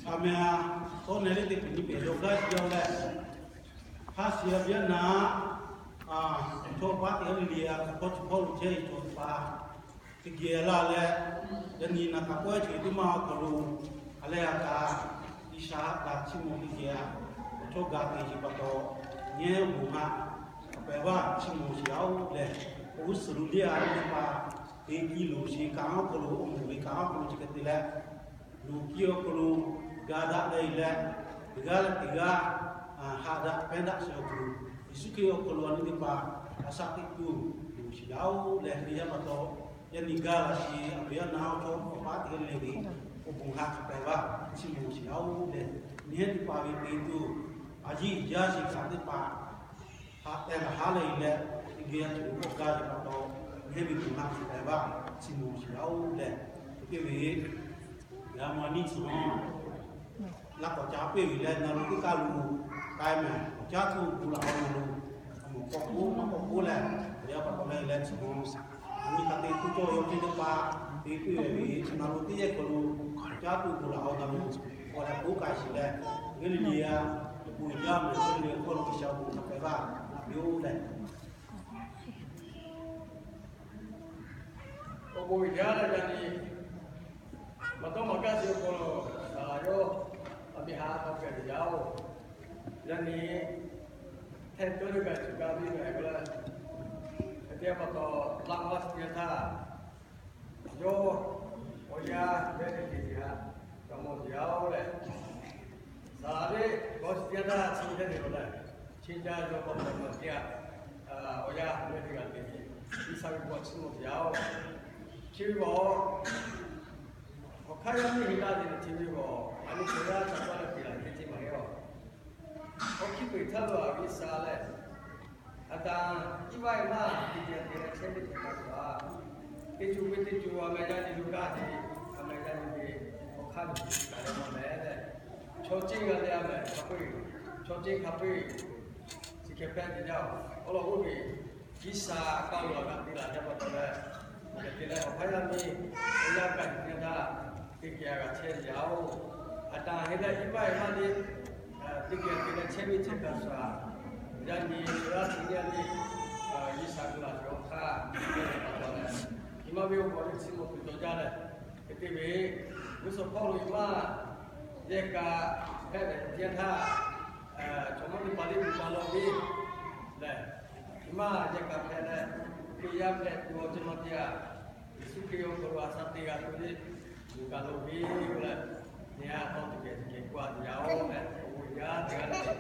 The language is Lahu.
Aˬ meh a, tawˇ neh leh teˇ hpaˍ nyi pehˬ yaw gaˇ shiˍ yaw leh, hk'a shiˍ a ve yaˇ naˍ, chaw paˉ teˇ g'aˇ le le a, hk'aw chi hk'aw lo chehˇ ve chaw pa teˇ geh laˇ leh, yaꞈ nyi naˍ htaꞈ k'awehˇ chi teˇ maˇ awˬ hk'aw lo, a leh a kaꞈ, G'uiˬsha haꞈ kaꞈ chiˇ mvuh teˇ geh a, awˬ chawˇ gaˬ te sheˍ pa taw, nehˉ bon haꞈ hk'a pehˍ vaˇ chiˇ mvuh sheˍ a-oˬ lehˬ, awˬ g'uˇ suhˍ lo liˇ a ve teˇ hpaˍ, teꞈ kiˇ loˍ sheˍ kaꞈ awˬ hk'aw lo, awˬ moˍ ve kaꞈ awˬ hk'aw lo chi hk'e te leh, luˬ kiˇ awˬ hk'aw lo ga daꞈ leh leh, teˇ g'aˇ leh teˇ g'aˇ haꞈ daꞈ pehnˇ daꞈ sheˍ awˬ hk'aw lo, Yeˍsuˆ Hkriꞈ awˬ hk'aw lo a nyi teˇ hpaˍ a shaꞈ teꞈ tuˬ loˍ sheˍ a-oˬ lehˬ, teˇ yanˇ pa taw, yaꞈ nyi gaˬ la sheˍ a ve yaˇ naˍ awˬ chawˇ awˬ paˉ teˇ g'aˇ le le, awˬ bon haꞈ hk'a pehˍ vaˇ chiˇ mvuh sheˍ a-oˬ lehˬ, nehˉ teˇ hpaˍ ve teꞈ tuˬ, a yiˇ jaˇ sheˍ kaꞈ teˇ hpaˍ haꞈ teh laˬ haˉ leh leh, teˇ geh a ceuˬ lo k'awꞈ gaˇ ve pa taw, nehˉ ve bon haꞈ hk'a pehˍ vaˇ chiˇ mvuh sheˍ a-oˬ lehˬ, teˇ ve g'a maˇ niˇ tcuhˍ laˇ k'awꞈ ca piˇ ve leh, na lo teˇ kaˇ lo k'ai mehˍ, awˬ caˉ tuˬ gu laˬ a na lo, a moˍ k'awꞈ k'oˆ maˇ k'awꞈ k'oˆ leh, awˬ yanˇ pa taw leh leh tcuhˍ mvuh, a nyi hk'a te tuˬ cawˇ yaw teˇ teˇ pa te piˇ ve, na lo teˇ yehˬ hk'aw lo awˬ caˉ tuˬ gu laˬ a na lo, k'awꞈ leh k'oˆ k'ai sheˍ leh, g'eˇ le le a, bon jaˇ mehˍ g'eˇ le le k'awꞈ lo G'uiˬsha bon hk'a pehˍ vaˇ yoˬ lehˬ, awˬ bon uiˍ jaˇ leh yaꞈ nyi, maˍ tawˇ maˍ kaˇ sheˍ awˬ hk'aw lo, saˍ laˍ yawˇ a miˇ haꞈ k'awꞈ kehˬ ve yaˇ-oˬ, yaꞈ nyi, hteˇ tawˇ teˇ kaꞈ tuˬ gaˇ ve mehˍ k'o leh, hk'e te pa taw, laꞈ vaˇ chi teˇ yanˇ htaˇ, yawˇ awˬ yanˇ mehˉ teˇ ceuˬ teˇ haꞈ g'a mawˬ ve yaˇ-oˬ lehˬ, saˍ laˍ ve kawˇ chi teˇ yanˇ htaˇ chi hk'e te leh, chi jaˇ yawˇ k'awꞈ mawˬ teˇ yanˇ, awˬ yanˇ mehˉ teˇ g'aˇ te ve, G'uiˬsha ve bon chiˇ mvuh ve yaˇ-oˬ, chi ve k'o, awˬ hk'aˇ yaˇ miˇ heˍ laˇ ve chi ve k'o, a nyi chaw yaˇ ca tawˇ leh te laˬ ve teˇ maˬ heˆ-oˬ. Awˬ hkiˇ peu-eˬ htaˇ lo a G'uiˬsha lehˬ, Aˍdanˍ iˉ vaˇ iˉ maˇ teˇ geh te leh chehˇ ve teˇ hpaˍ a, teˇ co ve teˇ co a meh yaˇ nyi lo gaˇ ve, a meh yaˇ nyi ve awˬ hk'aˇ ve kaꞈ leh maˇ meh leh, chaw ceˇ g'a leh a meh hk'a peu-eˬ, chaw ceˇ hk'a peu-eˬ, chi hk'e hpehꞈ te jaˇ-oˬ. Awˬ lawn k'oˆ ve, G'uiˬsha a kaˇ lo a g'a te laˬ jaˇ pa taw leh, hk'e te leh awˬ hk'aˇ yaˇ miˇ awˬ yanˇ kaꞈ nyi teˇ yanˇ htaˇ, teˇ geh a g'a chehˇ ve yaˇ-oˬ. Aˍdanˍ heˍ leh iˉ vaˇ iˉ maˇ teˇ, teˇ geh te leh chehˇ ve chi kaꞈ shaˍ, yaˇ nyi chaw yaˇ teˇ geh le, G'uiˬsha gu laˬ ve awˬ hk'aˇ, pa taw leh, iˉ maˇ ve awˬ hk'aw lo chiˇ mvuh tuˬ cawˬ jaˇ leh, hk'e te ve, g'uˇ suhˍ hpawˇ lo iˉ maˇ yehˬ kaꞈ hpehꞈ ve teˇ yanˇ htaˇ, chaw maˇ teˇ hpaˍ le bu pa law ve lehˬ, iˉ maˇ yehˬ kaꞈ hpehꞈ leh, Hkriꞈ yaˇ hpehꞈ tuˬ awˬ ceuˬ maˇ te a, Yeˍsuˆ Hkriꞈ awˬ hk'aw lo a shaꞈ teꞈ g'a tuˬ le, bu kaꞈ lo ve k'o leh, nyi a tawˇ tuˬ kehˬ tuˬ kehˬ k'oˆ a tuˬ yaˇ-oˬ leh, awˬ bon uiˍ jaˇ teˇ g'aˇ leh,